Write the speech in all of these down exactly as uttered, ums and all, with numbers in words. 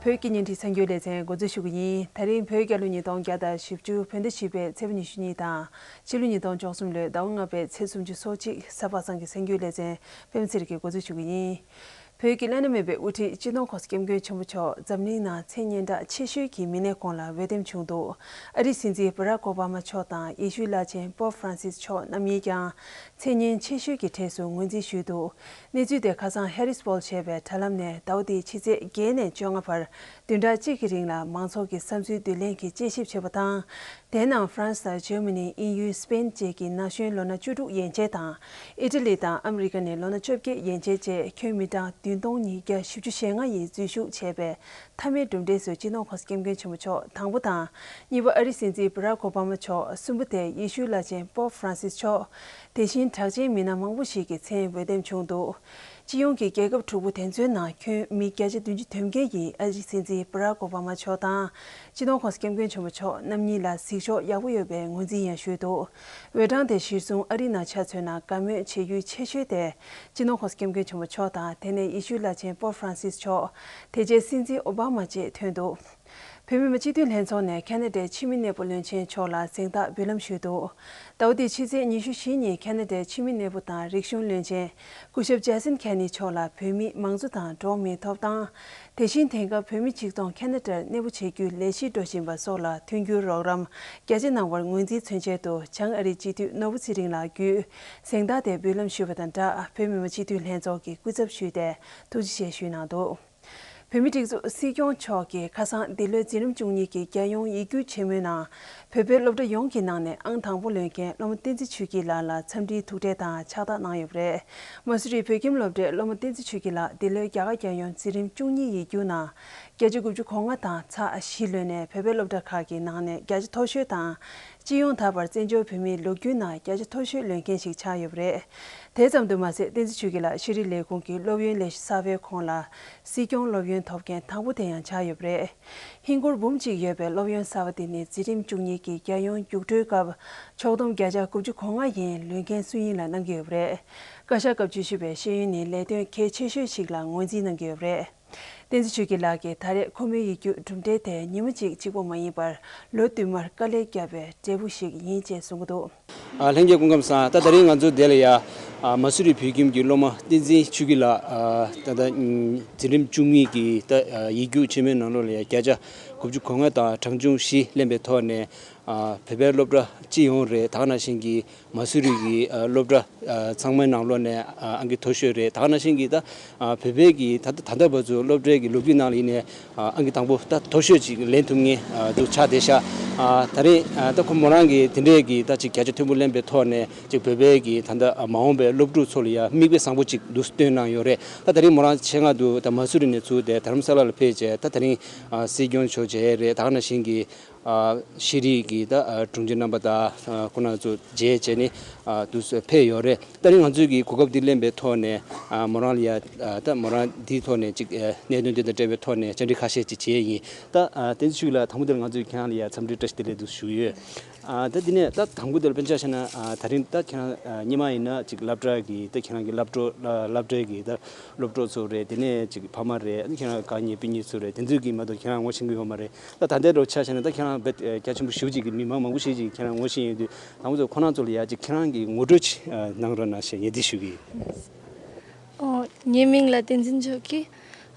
བོད་ཀྱི་བརྙན་འཕྲིན་གསར་འགྱུར་ལེ་ཚན་འགོ་འཛུགས་ཞུ་གི་ཡིན། ད་རིང་བོད་རྒྱལ་ལོ་ཉིས་སྟོང་བརྒྱ་དང་བཞི་བཅུ་བོད་ཟླ་བཞི་པའི་ཚེས་པ་ཉི་ཤུ་གཉིས་དང་། ཕྱི་ལོ་ཉིས་སྟོང་བཅུ་གསུམ་ལོའི་ཟླ་བ་ལྔ་པའི་ཚེས་སུམ་ཅུ་སོ་གཅིག་གཟའ་པ་སངས་ཀྱི་གསར་འགྱུར་ལེ་ཚན་པད་མ་ཚེ་རིང་གིས་འགོ་འཛུགས་ཞུ་གི་ཡིན། བོད་ཀྱི་བླ་ན་མེད་པའི་དབུ་ཁྲིད་སྤྱི་ནོར་༸གོང་ས་༸སྐྱབས་མགོན་ཆེན་པོ་མཆོག་འཛམ་གླིང་ནང་མཚན་སྙན་གྲགས་ཆེ་ཤོས་ཀྱི་མི་སྣའི་ཁོངས་ལ་འོས་འདེམས་བྱུང་འདུག་ཨ་རིའི་སྲིད་འཛིན་བྷ་རག་ཨོ་བྷ་མ་མཆོག་དང་ཡེ་ཤུའི་བླ་ཆེན་པོབ་ཧྥ་རན་སིས་མཆོག་རྣམ་གཉིས་ཀྱང་མཚན་སྙན་ཆེ་ཤོས་ཀྱི་གྲས་སུ་ངོས་འཛིན་ཞུས་འདུག་གནས་ཚུལ་དེ་ཁ་སང་ཧེ་རི་སི་པོལ་ཞེས་པའི་དྲ་ལམ་ནས་ཟླ་བ་འདིའི་ཕྱི་ཚེས་བརྒྱད་ནས་བཅོ་ལྔ་བར་བདུན་ཕྲག་གཅིག་གི་རིང་ལ་མང་ཚོགས་ཀྱི་བསམ་ཚུལ་བསྡུ་ལེན་གྱི་དཔྱད་ཞིབ་བྱས་པ་དང་། དེའི་ནང་ཧྥ་རན་སི་དང་འཇར་མ་ནི། དབྱིན་ཡུལ། སི་པེན་བཅས་ཀྱི་ན་གཞོན་ལོ་ན་བཅུ་དྲུག་ཡན་ཆད་དང་། ཨི་ཊ་ལི་དང་ཨ་མི་རི་ཀ་ནས་ལོ་ན་བཅོ་བརྒྱད་ཡན་ཆད་བཅས་ཁྱོན་མི་གྲངས་བདུན་སྟོང་ཉིས་བརྒྱ་བཞི་བཅུ་ཞེ་ལྔ་ཡིས་འཛུལ་ཞུགས་བྱས་པའི་མཐའ་མའི་གྲུབ་འབྲས་སུ་སྤྱི་ནོར་༸གོང་ས་༸སྐྱབས་མགོན་ཆེན་པོ་མཆོག་དང་པོ་དང་། གཉིས་པ་ཨ་རིའི་སྲིད་འཛིན་བྷ་རག་ཨོ་བྷ་མ་མཆོག་གསུམ་པ་དེ་ཡེ་ཤུའི་བླ་ཆེན་པོབ་ཧྥ་རན་སིས་མཆོག་དེ་བཞིན་གྲགས་ཅན་མི་སྣ་མང་པོ་ཞིག་གི་མཚན་འོས་འདེམས་བྱུང་འདུག་སྤྱི་ཡོངས་ཀྱི་རྒྱལ་ཁབ་དྲུག་པོ་དེ་ཚོའི་ནང་ཁྱོན་མི་བརྒྱ་ཆ་བདུན་ཅུ་དོན་བརྒྱད་ཡིས་ཨ་རིའི་སྲིད་འཛིན་བྷ་རག་ཨོ་བྷ་མ་མཆོག་དང་། སྤྱི་ནོར་༸གོང་ས་༸སྐྱབས་མགོན་ཆེན་པོ་མཆོག་རྣམ་གཉིས་ལ་གཟིགས་ཕྱོགས་ཡག་པོ་ཡོད་པའི་ངོས་འཛིན་ཡང་ཞུས་འདུག་འོས་གྲངས་དེ་གཞིར་བཟུང་ཨ་རིའི་ནང་ཆ་མཚོན་ན་དགའ་མོས་བྱེད་ཡུལ་ཆེ་ཤོས་དེ་སྤྱི་ནོར་༸གོང་ས་༸སྐྱབས་མགོན་ཆེན་པོ་མཆོག་དང་། དེ་ནས་ཡེ་ཤུའི་བླ་ཆེན་པོབ་ཧྥ་རན་སིས་མཆོག་དེ་རྗེས་སྲིད་འཛིན་ཨོ་བྷ་མ་བཅས་ཐོན་འདུག་བོད་མི་མང་སྤྱི་འཐུས་ལྷན་ཚོགས་ནས་ཁ་ན་ཌའི་ཕྱི་མི་གནས་སྤོ་བློན་ཆེན་མཆོག་ལ་གཟེངས་རྟགས་འབུལ་ལམ་ཞུས་འདུག་ཟླ་བ་འདིའི་ཕྱི་ཚེས་ཉི་ཤུ་བཞི་ཉིན་ཁ་ན་ཌའི་ཕྱི་མི་གནས་སྤོ་དང་རིག་གཞུང་བློན་ཆེན་སྐུ་ཞབས་ཇེ་སན་ཁེ་ནི་མཆོག་ལ་བོད་མི་མང་གཙོ་དང་འགྲོ་བ་མིའི་ཐོབ་ཐང་། དེ་བཞིན་དེང་སྐབས་བོད་མི་ཆིག་སྟོང་ཁ་ན་ཌར་གནས་སྤོ་བྱེད་རྒྱུའི་ལས་གཞི་འགྲོ་བཞིན་པ་སོགས་ལ་མཐུན་འགྱུར་རོགས་རམ་རྒྱ་ཆེ་གནང་བར་ངོས་འཛིན་མཚོན་ཆེད་དུ་བྱང་ཨ་རིའི་སྤྱི་འཐུས་ནོར་བུ་ཚེ་རིང་ལགས་བརྒྱུད་གཟེངས་རྟགས་དེ་འབུལ་ལམ་ཞུས་པ་དང་སྦྲགས། བོད་མི་མང་སྤྱི་འཐུས་ལྷན་ཚོགས་ཀྱི་སྐུ་ཚབ་ཞུས་ཏེ་ཐུགས་རྗེ་ཆེ་ཞུས་གནང་འདུག་བོད་མིའི་སྒྲིག་འཛུགས་སྲིད་སྐྱོང་མཆོག་གིས་ཁ་སང་འདི་ལོའི་འཛིན་རིམ་བཅུ་གཉིས་ཀྱི་རྒྱལ་ཡོངས་ཡིག་རྒྱུགས་ཆེན་མོའི་ནང་བོད་པའི་སློབ་གྲྭ་ཡོངས་ཀྱི་ནང་ནས་ཨང་དང་པོ་ལོན་མཁན་སློབ་མ་བསྟན་འཛིན་ཆོས་སྐྱིད་ལགས་ལ་འཚམས་འདྲིའི་ཐུགས་ཁྲལ་དང་ཕྱག་རྟགས་གནང་ཡོད་པ་རེད། མ་སུ་རི་བོད་ཁྱིམ་སློབ་གྲྭའི་སློབ་མ་བསྟན་འཛིན་ཆོས་སྐྱིད་ལགས་འདི་ལོའི་རྒྱ་གར་རྒྱལ་ཡོངས་འཛིན་རིམ་བཅུ་གཉིས་ཡིག་རྒྱུགས་ནང་བརྒྱ་ཆ་དགུ་བཅུ་གོ་ལྔ་དང་ཚེག་བཞི་ལོན་ནས་བོད་པའི་སློབ་གྲྭ་ཁག་གི་ནང་ནས་བརྒྱ་ཆ་མཐོ་ཤོས་དང་། སྤྱི་ཡོངས་ད་བར་བཙན་བྱོལ་བོད་མིའི་ལོ་རྒྱུས་ནང་བརྒྱ་ཆ་མཐོ་ཤོས་ལོན་མཁན་ཞིག་ཆགས་ཡོད་པ་རེད། དེ་ཙམ་དུ་མ་ཟད། བསྟན་འཛིན་ཆོས་སྐྱིད་ལགས་ཤེས་རིག་ལས་ཁུངས་ཀྱི་སློབ་ཡོན་ལས་གཞི་གསར་པའི་ཁོངས་ལ་སྲིད་སྐྱོང་སློབ་ཡོན་ཐོབ་མཁན་དང་པོ་དེ་ཡང་ཆགས་ཡོད་པ་རེད། ཧིན་སྒོར་འབུམ་གཅིག་ཡོད་པའི་སློབ་ཡོན་གསར་པ་དེ་ནི་འཛིན་རིམ་བཅུ་གཉིས་ཀྱི་རྒྱལ་ཡོངས་རྒྱུགས་སྤྲོད་སྐབས་ཕྱོགས་བསྡོམས་བརྒྱ་ཆ་དགུ་བཅུ་གོ་ལྔ་ཡན་ལོན་མཁན་སུ་ཡིན་ལ་གནང་གི་ཡོད་པ་རེད། བཀའ་ཤག་སྐབས་བཅུ་བཞི་པའི་ཤེས་ཡོན་ནི་ལས་དོན་གལ་ཆེ་ཤོས་ཤིག་ལ་ངོས་འཛིན་གནང་གི་ཡོད་པ་རེད། བསྟན་འཛིན་ཆོས་སྐྱིད་ལགས་ཀྱིས་ད་རེས་ཁོ་མོའི་ཡིག་རྒྱུགས་གྲུབ་འབྲས་དེ་ཉིན་མོ་གཅིག་གཅིག་པོ་མ་ཡིན་པར་ལོ་བསྟུད་མར་དཀའ་ལས་བརྒྱབ་པའི་འབྲས་བུ་ཞིག་ཡིན་ཅེས་གསུངས་ཀྱི་འདུག་ཨ། ལྷན་རྒྱས་སྐུ་ཁམས་བཟང་། ད་དེ་རིང་ང་ཚོ་འདི་ལ་ཡ། ཨ། མ་སུ་རི་བོད་ཁྱིམ་གྱི་སློབ་མ་བསྟན་འཛིན་ཆོས་སྐྱིད་ལགས། ཨ། ད་ལྟ་འཛིན་རིམ་བཅུ་གཉིས་ཀྱི་ད་ཡིག་རྒྱུགས་ཆེན་མོའི་ནང་ལོགས་ལ་ཡ་བརྒྱ་ཆ་དགུ་བཅུ་གོ་ལྔ་དང་གྲངས་ཆུང་བཞི་ལེན་པའི་ཐོག་ནས། ཨ། བོད་པའི་སློབ་གྲྭ་སྤྱི་ཡོངས་རེད། ད་ག་ནང་བཞིན་གྱི་མ་སུ་རི་གི་ཨ་སློབ་གྲྭ་ཨ་ཚང་མའི་ནང་ལོགས་ནས་ཨ་ཨང་ཀི་མཐོ་ཤོས་རེད། ད་ག་ནང་བཞིན་གྱི་ད་ཨ་བོད་པའི་གི་ད་ད་ལྟ་བར་དུ་སློབ་གྲྭའི་གི་ལོ་རྒྱུས་ནང་ལ་ཡིན་ནའི་ཨ་ཨང་ཀི་དང་པོ་ད་མཐོ་ཤོས་ཅིག་ལེན་ཐུབ་མཁན་ཨ་འདུག་ཆགས་བསྡད་ཤག་ཨ་ད་རེས་ཨ་ད་ཁོ་མོ་རང་གིས་དེ་འདྲའི་གི་ད་ཅིག་བརྒྱ་ཆ་མཐོན་པོ་ལེན་པའི་ཐོག་ནས་ཅིག་བོད་པའི་གི་ད་ལྟ་ཨ་མ་འོངས་པའི་སློབ་ཕྲུག་ཚོ་ལ་ཡ་མིག་དཔེ་བཟང་པོ་ཅིག་འདུག་སྟོན་གནང་ཡོད་རེད། ད་ད་རེས་མོ་རང་ཆེད་མངགས་འདུག་ད་མ་སུ་རི་ནས་ཚུར་དེ་དྷ་རམ་ས་ལ་ལ་ཕེབས་བྱས། ད་ད་རིང་ཨ་སྲིད་སྐྱོང་མཆོག་མཇལ་རེད། ད་ག་ནང་བཞིན་གྱི། ཨ་ཤེས་རིག་གི་ད་ཨ་དྲུང་ཆེ་རྣམ་པ་དང་ཨ་ཁོང་རྣམ་ཚོ་མཇལ་བྱས་ནས་ཨ་དུ་ཕེབས་ཡོད་རེད། ད་རིང་ང་ཚོས་ཀྱི་གོ་སྐབས་འདི་ལེན་པའི་ཐོག་ནས་ཨ་མོ་རང་ལ་ཡ་ཨ་ད་མོ་རང་འདིའི་ཐོག་ནས་ཅིག་ཨ་གནད་དོན་འདི་དང་འབྲེལ་བའི་ཐོག་ནས་བཅར་འདྲི་ཁ་ཤས་ཅིག་བྱས་ཡིན། ད་ཨ་བསྟན་འཛིན་ཆོས་སྐྱིད་ལགས། དང་པོ་དེ་ལ་ང་ཚོས་ཁྱེད་རང་ལ་ཡ་འཚམས་འདྲི་བཀྲ་ཤིས་བདེ་ལེགས་འདུག་ཞུ་ཡོད། ཨ་ད་འདི་ནས་ད་དང་པོ་དེ་ལ་དཔེ་ཆ་བཞག་ན་ཨ་ད་རིང་ད་ཁྱེད་རང་ཨ་སྔོན་མ་ཡིན་ན་ཅིག་སློབ་གྲྭ་གི་ད་ཁྱེད་རང་གི་སློབ་གྲོགས་སློབ་གྲྭའི་གི་ད་སློབ་གྲོགས་ཚོ་རེད། དེ་ནས་ཅིག་ཕ་མ་རེད། ཨ་ནི་ཁྱེད་རང་ག་ཉེ་སྤུན་ཉེ་ཚོ་རེད། དེ་ཚོས་ཀྱིས་མ་གཏོགས་ཁྱེད་རང་ངོ་ཤེས་ཀྱི་ཡོད་མ་རེད། ད་ད་ལྟའི་འདྲ་ཆ་བཞག་ན་ད་ཁྱེད་རང་རྦད་རྒྱ་ཆེན་པོ་ཞེ་པོ་ཅིག་གི་མི་མང་མང་པོ་ཞེ་ཅིག་ཁྱེད་རང་ངོ་ཤེས་ཡོད་དུས། དང་པོ་ཚོ་ཁོ་རང་ཚོ་ལ་ཡ་ཅིག་ཁྱེད་རང་གི་ངོ་སྤྲོད་ཅིག་གནང་རོགས་གནང་ཞེས་ངས་འདི་ཞུ་གི་ཡིན། ཨོ། ངའི་མིང་ལ་བསྟན་འཛིན་ཆོས་སྐྱིད།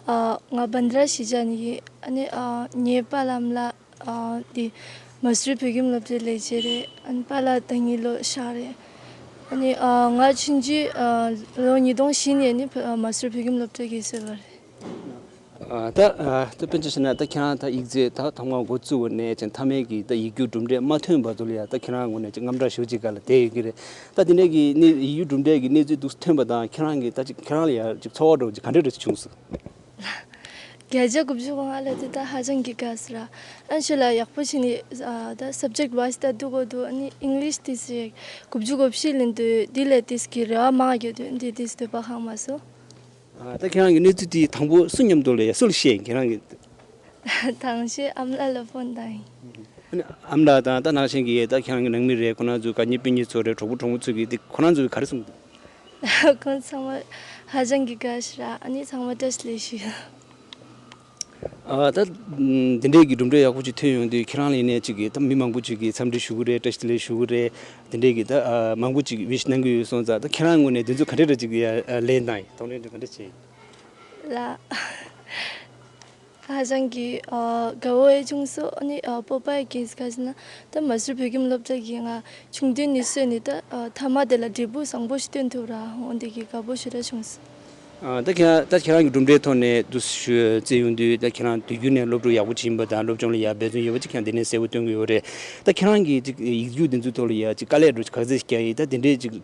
ཨ། ང་བྷན་དྲ་ཤི་ཇ་ནས་ཡིན། ཨ་ནི་ཨ་ངའི་པཱ་ལགས་ལ་ཨ་འདི་མ་སུ་རི་བོད་ཁྱིམ་སློབ་གྲྭའི་ལས་བྱེད་རེད། ཨ་ནི་པཱ་ལགས་ད་ཉིད་ལོ་ཤག་རེད། ཨ་ནི་ཨ་ང་ཆུང་ཆུང་ཨ་ལོ་ཉིས་སྟོང་བཞི་ནས་ནི་བོད་ཨ་མ་སུ་རི་བོད་ཁྱིམ་སློབ་གྲྭ་གི་གསོལ་བ་རེད། ཨ་ད་ཨ་ད་དཔེ་ཆ་བཞག་ན་ད་ཁྱེད་རང་ད་ཡིག་ཚད་ད་ཐོག་མར་འགོ་བཙུགས་པ་ནས་ཅན་མཐའ་མའི་གི་ད་ཡིག་རྒྱུགས་གྲུབ་འབྲས་མ་ཐོན་བར་དུ་ལ་ཡ་ད་ཁྱེད་རང་ངོས་ནས་ཅིག་དངངས་སྐྲག་ཞེ་པོ་ཅིག་སྒང་ལ་བསྡད་ཡོད་ཀྱི་རེད། ད་དེ་འདྲའི་གི་གནས་ཡིག་རྒྱུགས་གྲུབ་འབྲས་ཀྱི་གནས་ཚུལ་འདུག་ཐོན་པ་དང་ཁྱེད་རང་གི་ད་ཅིག་ཁྱེད་རང་ལ་ཡ་ཅིག་ཚོར་བ་འདྲ་བོ་ཅིག་ག་འདྲ་འདྲ་ཅིག་བྱུང་སོང་། བརྒྱ་ཆ་དགུ་བཅུ་གོ་ལྔ་ལབ་དུས་ད་ཧ་ཅང་གི་དགའ་སོང་ར། ཨ་ནི་ཁྱོད་ལ་ཡག་པོ་བྱས་ནས་ཨ་ད་སབ་ཇེག་ཝའི་སི་ད་འདུག་གོ་འདུག་ཨ་ནི་ཨིང་ལིཤ་དེ་ཚོ་དགུ་བཅུ་གོ་བཞི་ལེན་དུས་འདི་ལས་དེ་ཚོ་གི་རེ་བ་མང་ཡོད་དུས་འདི་དེ་ཚོ་འདོད་པ་ཁེངས་མ་སོང་། ཨ་ད་ཁྱེད་རང་གི་གནས་ཚུལ་དེ་དང་པོ་སུ་མཉམ་དུ་ལས་སུ་ལ་བཤད་ཡིན་ཁྱེད་རང་གི། དང་ཤོས་ཨ་མ་ལགས་ལ་ཕོན་བཏང་ཡིན། ཨ་ནི་ཨ་མ་ལགས་དང་ད་ནང་བཞིན་གྱི་ད་ཁྱེད་རང་གི་ནང་མི་རེད། ཁོ་རང་ཚོའི་ག་ཉེ་སྤུན་ཉེ་ཚོ་རེད། གྲོགས་པོ་གྲོགས་མོ་ཚོས་ཀྱི་དེ་ཁོ་རང་ཚོས་ག་རེ་གསུངས་འདུག་ཁོང་ཚང་མ་ཧ་ཅང་གི་དགའ་ཤག་ར། ཨ་ནི་ཚང་མ་བཀྲ་ཤིས་བདེ་ལེགས་ཞུ། ཨ་ད་འདི་འདྲའི་གི་གྲུབ་འབྲས་ཡག་པོ་ཅིག་ཐོན་ཡོང་དུས་ཁྱེད་རང་ལ་ཡིན་ནའི་ཅིག་གི་ད་མི་མང་པོ་ཅིག་གིས་འཚམས་འདྲི་ཞུ་གི་རེད། བཀྲ་ཤིས་བདེ་ལེགས་ཞུ་གི་རེད། འདི་འདྲའི་གི་ད་ཨ་མང་པོ་ཅིག་ཝིཤ་གནང་གི་ཡོད་སོང་ཙང་། ད་ཁྱེད་རང་ངོས་ནས་འདི་ཚོ་ག་འདྲ་འདྲ་ཅིག་ཡ་ཨ་ལེན་བཏང་ཡིན། གདོང་ལེན་འདི་ག་འདྲ་བྱས་ཡིན། ལ། ཧ་ཅང་གི་ཨ་དགའ་བོ་ཡང་བྱུང་སོང་། ཨ་ནི་ཨ་སྤོབས་པ་ཡང་སྐྱེས་སོང་། ག་ཟེར་ན་ད་མ་སུ་བོད་ཁྱིམ་སློབ་གྲྭ་གི་ང་ཆུང་དུས་ནས་བཟུང་ནས་ད་ཨ་མཐའ་མ་དེ་ལ་འབྲས་བུ་བཟང་པོ་ཞིག་སྟོན་ཐུབ་ར། འོ་འདི་གི་དགའ་པོ་ཞེ་དྲག་བྱུང་སོང་། ཨ་ད་ཁྱེད་ད་ཁྱེད་རང་གི་གྲུབ་འབྲས་ཐོག་ནས་འདུག་ཞུ་བརྩིས་ཡོང་དུས། ད་ཁྱེད་རང་དུས་རྒྱུན་ནས་སློབ་ཕྲུག་ཡག་པོ་ཅིག་ཡིན་པ་དང་སློབ་སྦྱོང་ལ་ཡ་འབད་བརྩོན་ཡོད་པ་ཅིག་ཁྱེད་རང་འདི་ནས་གསལ་པོ་སྟོན་གྱི་ཡོད་རེད། ད་ཁྱེད་རང་གིས་ཅིག་ཡིག་རྒྱུགས་འདི་ཚོའི་ཐོག་ལ་ཡ་ཅིག་དཀའ་ལས་འགྲོ་ག་ཚོད་ཅིག་བརྒྱབ་ཡིན། ད་དེ་འདྲའི་ཅིག་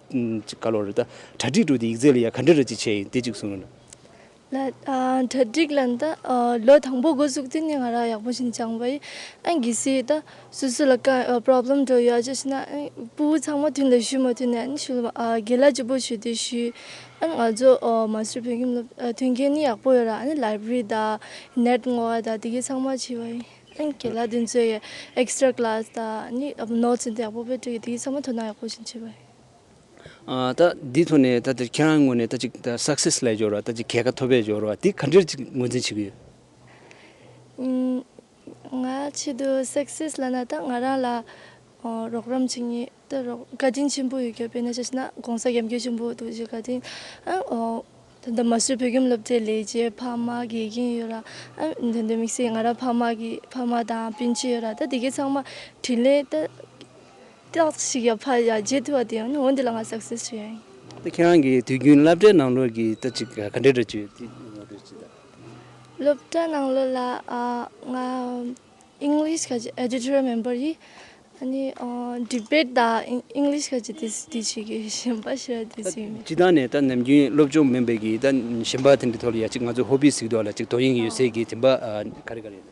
ཅིག་ག་ལོ་རེད། ད་གྲ་སྒྲིག་འགྲོ་དེ་ཡིག་ཚད་ལ་ཡ་ག་འདྲ་ར་ཅིག་བྱས་ཡིན་དེ་ཅིག་གསུངས་རོགས་གནང་། ལ་ཨ་གྲ་སྒྲིག་ལ་ད་ཨ་ལོ་དང་པོ་འགོ་བཙུགས་དུས་ནས་ང་རང་ཡག་པོ་ཞིག་སྦྱངས་པ་ཡིན། ཨ་གལ་སྲིད་ད་སོ་སོ་ལ་དཀའ་ཨ་པོ་རོབ་ལེམ་འགྲོ་ཡོད་ཅེས་ན། ཨ་སྤུ་གུ་ཚང་མ་མདུན་ལ་ཞུ་མ་ཐུབ་ནས། ཨ་ནི་ཞུ་ལ་ཨ་རྒན་ལགས་གཅིག་པོ་ཞུ་དུས་ཞུ། ཨ་ང་ཚོ་ཨ་མ་སུ་བོད་ཁྱིམ་སློབ་ཨ་མཐུན་རྐྱེན་ནི་ཡག་པོ་ཡོད་ར། ཨ་ནི་ལའི་བྷ་རི་དང་ནེཊ་ངོ་བ་དང་དེ་གའི་ཚང་མ་བྱས་པ་ཡིན། ཨ་ནི་རྒན་ལགས་དེ་ཚོས་ཡ་ཨེག་སི་ཊ་ཀི་ལ་སི་དང་ཨ་ནི་ནོ་ཊི་སི་དེ་ཡག་པོ་སྤྲད་དེ་གའི་ཚང་མ་དོ་སྣང་ཡག་པོ་ཞིག་བྱས་པ་ཡིན། ཨ་ད་འདིའི་ཐོག་ནས་ད་ལྟ་ཁྱེད་རང་ངོས་ནས་ད་ཅིག་ད་སག་སེ་སི་ལབ་ཡོད་ར། ད་ཅིག་རྒྱལ་ཁ་ཐོབ་པའི་ཡོད་ར། དེ་ག་འདྲ་ཅིག་ངོས་འཛིན་བྱེད་ཀྱི་ཡོད། ཨུམ། ང་ཆེད་དུ་སག་སེ་སི་ལབ་ན་ད་ང་རང་ལ་ཨོ་རོགས་རམ་བྱེད་མཁན་ད་རོགས་བཀའ་དྲིན་ཆེན་པོ་ཡོད་ཀྱི། དཔེར་ན་ཆ་བཞག་ན་༸གོང་ས་༸སྐྱབས་མགོན་ཆེན་པོ་ཐུགས་རྗེ་བཀའ་དྲིན། ཨ་ཨོ་ད་ལྟ་མ་སུ་བོད་ཁྱིམ་སློབ་གྲྭའི་ལས་བྱེད་ཕ་མ་དགེ་རྒན་ཡོད་ར། ཨ་ད་ལྟ་དམིགས་བསལ་ང་རང་ཕ་མ་གི་ཕ་མ་དང་སྤུན་མཆེད་ཡོད་ར། ད་དེ་གའི་ཚང་མ་དྲིན་ལན་ད་ཏོག་ཙམ་ཞིག་ཡ་ཕར་ཡ་བརྗེད་ཐུབ་པ་དེ་ཡང་ནི་འོ་འདི་ལ་ང་སག་སེ་སི་ཞུ་ཡ་ཡིན། ད་ཁྱེད་རང་གི་དུས་རྒྱུན་སློབ་གྲྭའི་ནང་ལོགས་ཀྱི་ད་ཅིག་ག་འདྲའི་འདྲ་བྱེད་དེ་ངོ་སྤྲོད་ཅིག་དང་། སློབ་གྲྭ་ནང་ལོགས་ལ་ཨ་ང་ཨིང་ལིཤ་ག་ཅིག་ཨེ་ཌི་ཊོ་རི་ཡལ་མེམ་བར་ཡིན། ཨ་ནི་ཨ་ཌི་བེཊ་དང་ཨིང་ཨིང་ལིཤ་ག་ཅིག་དེ་དེ་བྱེད་ཀྱི། གཞན་པ་ཞེ་དྲག་དེ་ཚོ་ཡིན་མེད། སྤྱིར་བཏང་ནས་ད་ནམ་རྒྱུན་སློབ་སྦྱོང་མིན་པའི་གི་ད་གཞན་པ་དེ་འདྲའི་ཐོག་ལ་ཡ་ཅིག་ང་ཚོ་ཧོ་བི་ཟེར་གྱི་འདུག་ལ། ཅིག་དོ་དབྱིངས་ཡོད་སའི་གི་དེ་འདྲ་ཨ་ག་རེ་ག་རེ་ཡོད།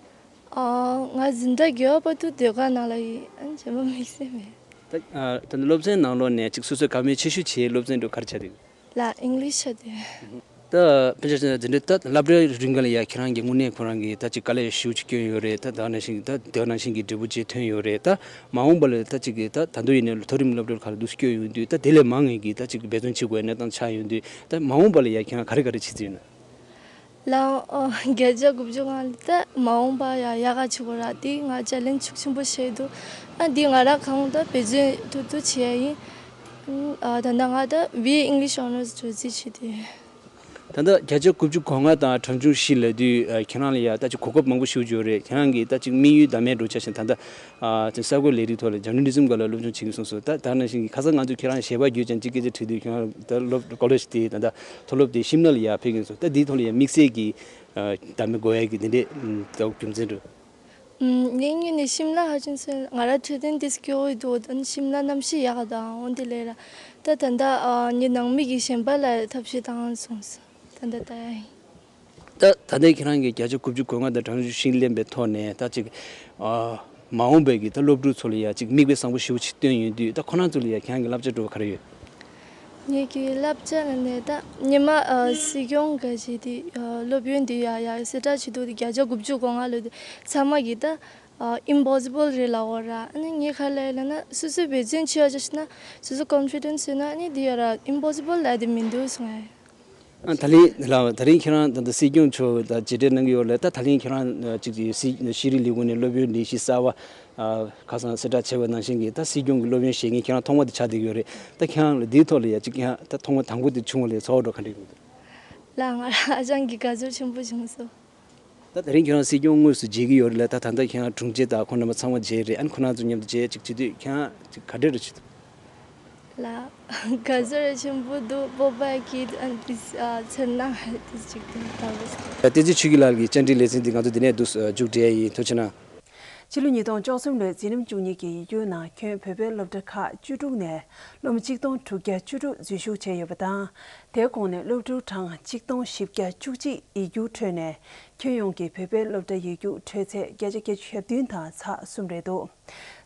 ཨ་ང་འཛིན་གྲྭ་དགུ་པ་དུ་ཟློས་གར་ནང་ལ་ཡིན། ཨ་གཞན་པ་དམིགས་བསལ་མེད། ད་ཨ་ད་ནི་སློབ་ཚན་ནང་ལོགས་ནས་ཅིག་སོ་སོའི་དགའ་མོས་ཆེ་ཤོས་བྱས་སློབ་ཚན་འདྲ་ག་རེ་ཆགས་འདུག་ལ་ཨིང་ལིཤ་ཆགས་འདུག་ད་དཔེ་ཆ་བཞག་ན་འདི་འདྲའི་ད་སློབ་གྲྭའི་རིང་ག་ལ་ཡ་ཁྱེད་རང་གི་དངོས་གནས་ཁོ་རང་གི་ད་ཅིག་དཀའ་ལས་ཞེ་པོ་ཅིག་བསྐྱོན་ཡོད་རེད། ད་དེ་ནང་བཞིན་ད་དེ་ནང་བཞིན་གྱི་འབྲས་བུ་ཅིག་ཐོན་ཡོད་རེད། ད་མ་འོངས་པ་ལ་ད་ཅིག་གི་ད་ད་དུང་ཡིན་ནའི་མཐོ་རིམ་སློབ་གྲྭ་ཁག་ལ་འདུག་སྐྱོད་ཡོང་དུས་ད་དེ་ལས་མང་ངེས་ཀྱི་ད་ཅིག་འབད་བརྩོན་བྱེད་དགོས་པའི་གནས་སྟངས་ཆགས་ཡོང་དུས། ད་མ་འོངས་པ་ལ་ཡ་ཁྱེད་རང་ག་རེ་ག་རེ་བྱེད་རྩིས་ཡོད་ན། ལའང་ཨོ་བརྒྱ་ཆ་དགུ་བཅུ་ལྔ་ལ་ད་མ་འོངས་པ་ཡ་ཡག་ག་བྱེད་དགོས་ར། དེ་ང་ཅ་ལེན་ཤུགས་ཆེན་པོ་བྱས་འདུག་ཨ་དེ་ང་རང་གང་ལྟར་འབད་བརྩོན་ཐུབ་ཐུབ་བྱེད་ཡ་ཡིན། ཨ་ད་ལྟ་ང་ད་བི་ཨེ་ཨིང་ལིཤ་ཨོ་ནར་སི་འགྲོ་རྩིས་བྱས་ཏེ། ད་ལྟ་བརྒྱ་ཆ་དགུ་བཅུ་གོ་ལྔ་དང་གྲངས་ཆུང་བཞི་ལབ་དུས་ཨ་ཁྱེད་རང་ལ་ཡ་ད་ཅིག་གོ་སྐབས་མང་པོ་ཞིག་ཡོད་རེད། ཁྱེད་རང་གི་ད་ཅིག་དམིགས་ཡུལ་བདག་མེད་འགྲོ་ཆ་ཞིག་ད་ལྟ་ཨ་ཅིག་གསར་འགོད་ལས་རིགས་ཐོག་ལ་ཇར་ནལ་ལི་ཛིམ་སྒང་ལ་སློབ་སྦྱོང་བྱེད་ཀྱི་སོང་སོང་། ད་ད་ནང་བཞིན་གྱི་ཁ་སང་ང་ཚོས་ཁྱེད་རང་ཞལ་པར་བརྒྱུད་ཀྱང་ཅིག་སྐད་ཆ་དྲིས་དུས་ཁྱེད་རང་ད་སློབ་ཀོ་ལེཇ་དེ་ད་ལྟ་མཐོ་སློབ་དེ་ཤིམ་ལ་ལ་ཡར་ཕེབས་ཀྱི་སོང་། ད་འདིའི་ཐོག་ལ་ཡང་དམིགས་བསལ་གྱི་ཨ་བདག་མེད་དགོས་ཡ་གི་དེ་འདྲས་ད་རྒྱུ་མཚན་འདྲ། ངའི་ངོས་ནས་ཤིམ་ལ་ཧ་ཅང་སོན། ང་རང་འཕྲོད་བསྟེན་དེ་སྐྱོ་བོ་འདུག་ཨ་ནི་ཤིམ་ལ་གནམ་གཤིས་ཡག་དང་འོན་ཏེ་ལས་ར། ད་ད་ལྟ་ཨ་ངའི་ནང་མི་གི་གཞན་པ་ལ་ཐབས་ཤེས་བཏང་སོང་། ད་ལྟ་ད་ཡ་ཡིན། ད་ད་ལྟའི་ཁྱེད་རང་གིས་བརྒྱ་ཆ་དགུ་བཅུ་གོ་ལྔ་དང་གྲངས་ཆུང་བཞི་ལེན་པའི་ཐོག་ནས་ད་ཅིག་ཨ་མ་འོངས་པའི་གི་ད་སློབ་ཕྲུག་ཚོ་ལ་ཡ་ཅིག་མིག་དཔེ་བཟང་པོ་ཞེ་པོ་ཅིག་སྟོན་ཡོང་དུས། ད་ཁོ་རང་ཚོ་ལ་ཡ་ཁྱེད་རང་གི་བསླབ་བྱ་འདྲ་བོ་ག་རེ་ཡོད། ངེད་ཀྱི་བསླབ་བྱ་ལ་ནས་ད་ཉི་མ་ཨ་སྲིད་སྐྱོང་ག་ཅིག་དེ་ཨ་སློབ་ཡོན་དེ་ཡ་ཡ་གསལ་བསྒྲགས་བྱེད་དུས་དེ་བརྒྱ་ཆ་དགུ་བཅུ་གོ་ལྔ་ལོ་དེ་ཚང་མ་གིས་ད་ཨ་ཨིམ་པོ་སི་བལ་རེད་ལབ་ཡོད་ར། ཨ་ནི་ངས་ག་རེ་ལབ་ཡོད་ལབ་ན་སོ་སོས་འབད་བརྩོན་བྱེད་ཡ་ཅིག་བྱས་ན་སོ་སོ་ཀོན་ཕི་ཌེན་སི་ཡོད་ན་ཨ་ནི་དེ་ཡ་ར་ཨིམ་པོ་སི་བལ་ལབ་ཡ་དེ་མི་འདུག་གསུང་ཡ་ཡིན། ཨ་ད་ལན་ལ་ད་རིང་ཁྱེད་རང་ད་ལྟ་སྲིད་སྐྱོང་མཆོག་དང་མཇལ་འཕྲད་གནང་གི་ཡོད་ལ། ད་ད་ལན་ཁྱེད་རང་ཅིག་སྲིད་ཤེས་རིག་ལས་ཁུངས་ནས་སློབ་ཡོན་ལས་གཞི་གསར་བ་ཨ་ཁ་སང་གསལ་བསྒྲགས་བྱས་པ་ནང་བཞིན་གྱི་ད་སྲིད་སྐྱོང་གི་སློབ་ཡོན་བཞེས་མཁན་ཁྱེད་རང་ཐོག་མ་དེ་ཆགས་བསྡད་ཀྱི་ཡོད་རེད། ད་ཁྱེད་རང་ལ་འདིའི་ཐོག་ལ་ཡ་ཅིག་ཁྱེད་རང་ད་ཐོག་མ་དང་པོ་དེ་བྱུང་བ་ལས་ཚོར་བ་འདྲ་བོ་ག་འདྲ་ཡོད། ལ་ང་རང་ཧ་ཅང་གི་དགའ་ཚོར་ཆེན་པོ་བྱུང་སོང་། ད་དེ་རིང་ཁྱེད་རང་སྲིད་སྐྱོང་དངོས་སུ་མཇལ་གྱི་ཡོད་རེད་ལ། ད་ད་ལྟ་ཁྱེད་རང་དྲུང་ཆེ་དང་ཁོང་རྣམ་པ་ཚང་མ་མཇལ་རེད། ཨ་ནི་ཁོང་རྣམ་ཚོ་མཉམ་དུ་མཇལ་ཅིག་བྱེད་དུས་ཁྱེད་རང་ཅིག་ག་འདྲ་རེ་བྱེད་འདུག་ལ། དགའ་ཚོར་ཆེན་པོ་འདུག་སྤོབས་པ་སྐྱེས་འདུག་ཨ་ནི་དེ་ཚོ་ནང་དེ་ཅིག་ཏུ་ལྟ་བུ་ཞིག་བསྟན་འཛིན་ཆོས་སྐྱིད་ལགས་ཀྱི་བཅར་འདྲི་ལེ་ཚན་འདི་ང་ཚོ་འདི་ནས་འདུག་མཇུག་སྒྲིལ་ཡ་ཡིན། ཐུགས་རྗེ་གནང་། ཕྱི་ལོ་ཉིས་སྟོང་བཅུ་གསུམ་ལོའི་འཛིན་རིམ་བཅུ་གཉིས་ཀྱི་ཡིག་རྒྱུགས་ནང་ཁྱོན་བོད་པའི་སློབ་གྲྭ་ཁག་བཅུ་དྲུག་ནས་སློབ་མ་གཅིག་སྟོང་དྲུག་བརྒྱ་བཅུ་དྲུག་འཛུལ་ཞུགས་བྱས་ཡོད་པ་དང་། དེའི་ཁོངས་ནས་སློབ་ཕྲུག་གྲངས་གཅིག་སྟོང་བཞི་བརྒྱ་བཅུ་གཅིག་ཡིག་རྒྱུགས་འཕྲོད་ནས་ཁྱོན་ཡོངས་ཀྱི་བོད་པའི་སློབ་གྲྭ་ཡིག་རྒྱུགས་འཕྲོད་ཚད་བརྒྱ་ཆ་བརྒྱད་ཅུ་གྱ་བདུན་དང་ཚེག་གསུམ་རེད་འདུག་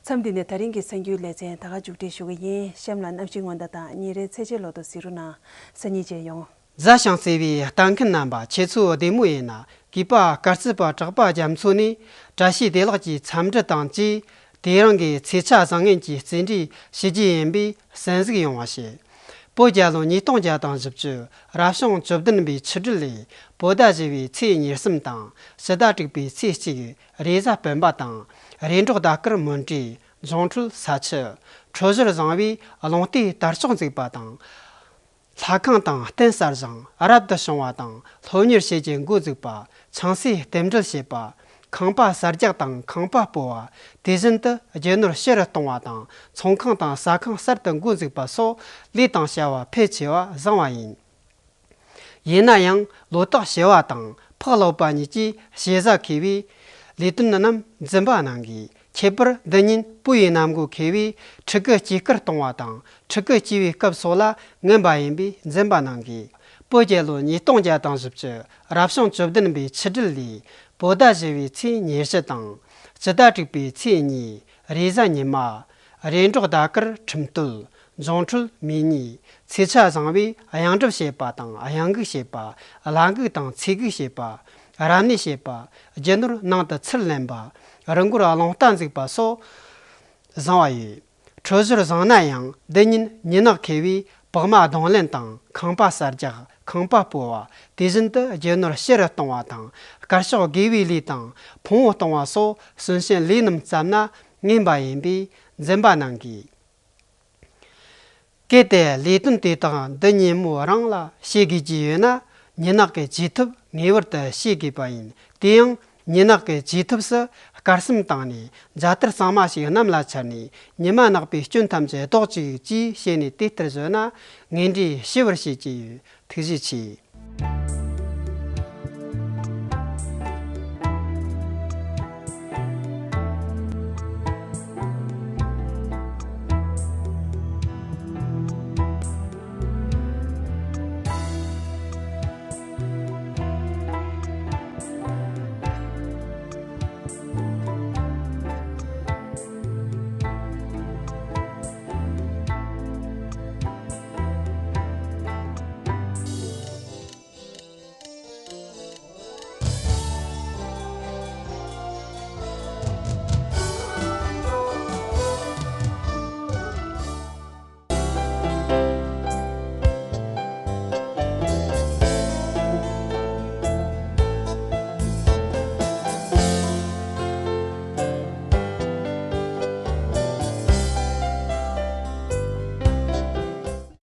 མཚམས་འདི་ནས་ད་རིང་གི་གསར་འགྱུར་ལེ་ཚན་ད་ག་མཇུག་སྒྲིལ་ཞུ་གི་ཡིན། གཤམ་ལ་གནམ་གཤིས་སྔོན་བརྡ་དང་ཉིན་རེའི་ཚེས་ཆའི་ལོ་ཐོ་གཟིགས་རོགས་གནང་། སང་ཉིན་མཇལ་ཡོང་། མཛའ་ཞིང་བརྩེ་བའི་ལྟ་མཁན་རྣམ་པ་ཁྱེད་ཚོ་བདེ་མོ་ཡིན་ན། གུས་པ་སྐར་རྩིས་པ་གྲགས་པ་རྒྱ་མཚོ་ནས་བཀྲ་ཤིས་བདེ་ལེགས་ཀྱི་འཚམས་འདྲི་དང་བཅས། དེ་རིང་གི་ཚེས་ཆ་བཟང་ངན་གྱི་རྩིས་འབྲས་ཞུ་རྒྱུ་ཡིན་པས་གསན་གཟིགས་ཡོང་བ་ཞུ། བོད་རྒྱལ་ལོ་ཉིས་སྟོང་བརྒྱ་དང་བཞི་བཅུ་རབ་བྱུང་བཅུ་བདུན་པའི་ཆུ་སྦྲུལ་ལོའི་བོད་ཟླ་བཞི་པའི་ཚེས་ཉེར་གསུམ་དང་ཕྱི་ཟླ་དྲུག་པའི་ཚེས་གཅིག་རེས་གཟའ་སྤེན་པ་དང་རེས་འགོག་ཟླ་སྐར་མུན་སྤྲེལ་འབྱུང་འཕྲོད་ས་ཆུ། འཕྲོད་སྦྱོར་བཟང་བས་རླུང་རྟའི་དར་ལྕོག་འཛུགས་པ་དང་། ལྷ་ཁང་དང་རྟེན་གསར་བཞེངས་རབ་ཏུ་བྱུང་བ་དང་སློབ་གཉེར་བྱེད་ཀྱི་འགོ་འཛུགས་པ། ཆང་སའི་རྟེན་འབྲེལ་བྱེད་པ། ཁང་པ་གསར་རྒྱག་དང་ཁང་པ་སྤོ་བ། དེ་བཞིན་དུ་རྒྱུ་ནོར་ཕྱི་རུ་གཏོང་བ་དང་ཚོང་ཁང་དང་ཟ་ཁང་གསར་དུ་འགོ་འཛུགས་པ་སོགས་ལས་དང་བྱ་བ་ཕལ་ཆེ་བ་བཟང་བ་ཡིན། ཡིན་ན་ཡང་ལོ་རྟགས་བྱེ་བ་དང་ཕག་ལོག་པ་གཉིས་ཀྱིས་ཞེ་ས་མཁས་པས་ལས་དོན་རྣམས་འཛེམ་པ་གནང་དགོས། ཁྱད་པར་འདི་ཉིད་སྤོ་བའི་གནམ་སྒོ་མཁས་པས་ཕྲུ་གུ་སྐྱེས་སྐར་གཏོང་བ་དང་ཕྲུ་གུ་སྐྱེས་པའི་སྐབས་སོགས་ལ་ངན་པ་ཡིན་པས་འཛེམ་པ་གནང་དགོས། བོད་རྒྱལ་ལོ་ཉིས་སྟོང་བརྒྱ་དང་བཞི་བཅུ་རབ་བྱུང་བཅུ་བདུན་པའི་ཆུ་སྦྲུལ་ལོའི་བོད་ཟླ་བཞི་པའི་ཚེས་ཉེར་བཞི་དང་ཕྱི་ཟླ་དྲུག་པའི་ཚེས་གཉིས་རེས་གཟའ་ཉི་མ། རེས་འགོག་ཟླ་སྐར་ཁྲིམས་སྟོད། འབྱུང་འཕྲོད་མེ་གཉིས། ཚེས་ཆ་བཟང་བས་གཡང་སྒྲུབ་བྱེད་པ་དང་གཡང་འགུགས་བྱེད་པ། བླ་འགུགས་དང་ཚེ་འགུགས་བྱེད་པ། རབ་གནས་བྱེད་པ། རྒྱུ་ནོར་ནང་དུ་ཚུར་ལེན་པ། རི་མགོར་རླུང་རྟ་འཛུགས་པ་སོགས་བཟང་བ་ཡོད། འཕྲོད་སྦྱོར་བཟང་ན་ཡང་འདི་ཉིད་མྱི་ནག་མཁས་པས་བག་མ་རྡུང་ལེན་དང་ཁང་པ་གསར་རྒྱག་ཁང་པ་སྤོ་བ། དེ་བཞིན་དུ་རྒྱུ་ནོར་ཕྱི་རུ་གཏོང་བ་དང་དཀར་ཕྱོགས་དགེ་བའི་ལས་དང་ཕུང་པོ་གཏོང་བ་སོགས་གསོན་གཤིན་ལས་རྣམས་བརྩམས་ན་ངན་པ་ཡིན་པས་འཛེམ་པ་གནང་དགོས། གལ་ཏེ་ལས་དོན་དེ་དག་འདི་ཉིན་མོ་རང་ལ་བྱེད་དགོས་ཀྱི་ཡོད་ན་མྱི་ནག་གི་བྱེད་ཐབས་ངེས་པར་དུ་བྱེད་དགོས་པ་ཡིན། དེ་ཡང་མྱི་ནག་གི་བྱེད་ཐབས་སུ་དཀར་གསུམ་བཏང་ནས་མཛའ་དར་གཙང་མ་ཞིག་གནམ་ལ་འཕྱར་ནས་ཉི་མ་ནག་པོའི་སྐྱོན་ཐམས་ཅད་ཟློག་ཅིག་ཅེས་བཤད་ནས་དེ་ལྟར་བཟོས་ན་ངན་འབྲས་ཞི་བར་བྱེད་ཀྱི་ཡོད། ཐུགས་རྗེ་ཆེ།